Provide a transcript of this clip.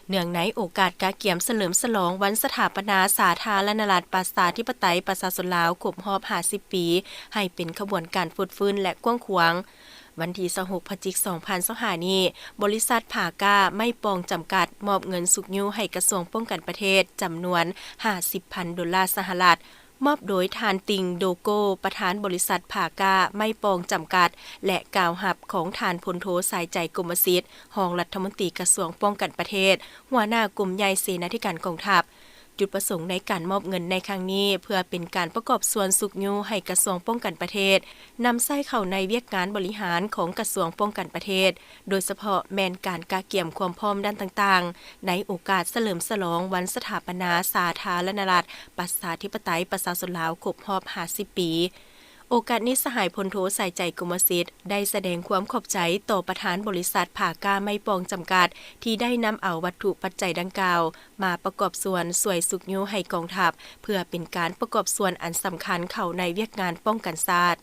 ເນື່ອງໃນໂອກາດກະກຽມສະເຫຼີມສະຫຼອງວັນສະຖາປະນາສາທາລະນະລັດ ປະຊາທິປະໄຕ ປະຊາຊົນລາວ ຄົບຮອບຫ້າສິບປີ ໃຫ້ເປັນຂະບວນການຟົດຟື້ນ ແລະ ກວ້າງຂວາງ, ວັນທີຊາວຫົກ ພະຈິກ ສອງພັນຊາວຫ້ານີ້, ບໍລິສັດຜາກ້າໄມ້ປ່ອງຈຳກັດ ມອບເງິນຊຸກຍູ້ໃຫ້ກະຊວງປ້ອງກັນປະເທດ ຈຳນວນຫ້າສິບພັນໂດລາສະຫະລັດ, ມອບໂດຍທ່ານ ຕິງ ໂດໂກ, ປະທານບໍລິສັດຜາກ້າໄມ້ປ່ອງຈຳກັດ ແລະ ກ່າວຮັບຂອງທ່ານ ພົນໂທ ສາຍໃຈ ກົມມະສິດ, ຮອງລັດຖະມົນຕີກະຊວງປ້ອງກັນປະເທດ, ຫົວໜ້າກົມໃຫຍ່ເສນາທິການກອງທັບ. ຈຸດປະສົງໃນການມອບເງິນໃນຄັ້ງນີ້ ເພື່ອເປັນການປະກອບສ່ວນຊຸກຍູ້ໃຫ້ກະຊວງປ້ອງກັນປະເທດ ນຳໃຊ້ເຂົ້າໃນວຽກງານບໍລິຫານຂອງກະຊວງປ້ອງກັນປະເທດ, ໂດຍສະເພາະແມ່ນການກະກຽມຄວາມພ້ອມດ້ານຕ່າງໆ ໃນໂອກາດສະເຫຼີມສະຫຼອງວັນສະຖາປະນາສາທາລະນະລັດ ປະຊາທິປະໄຕ ປະຊາຊົນລາວ ຄົບຮອບຫ້າສິບປີ. ໂອກາດນີ້ ສະຫາຍ ພົນໂທ ສາຍໃຈ ກົມມະສິດ ໄດ້ສະແດງຄວາມຂອບໃຈຕໍ່ປະທານບໍລິສັດຜາກ້າໄມ້ປ່ອງຈຳກັດ ທີ່ໄດ້ນຳເອົາວັດຖຸປັດໄຈດັ່ງກ່າວ ມາປະກອບສ່ວນຊ່ວຍຊຸກຍູ້ໃຫ້ກອງທັບ ເພື່ອເປັນການປະກອບສ່ວນອັນສຳຄັນເຂົ້າໃນວຽກງານປ້ອງກັນຊາດ.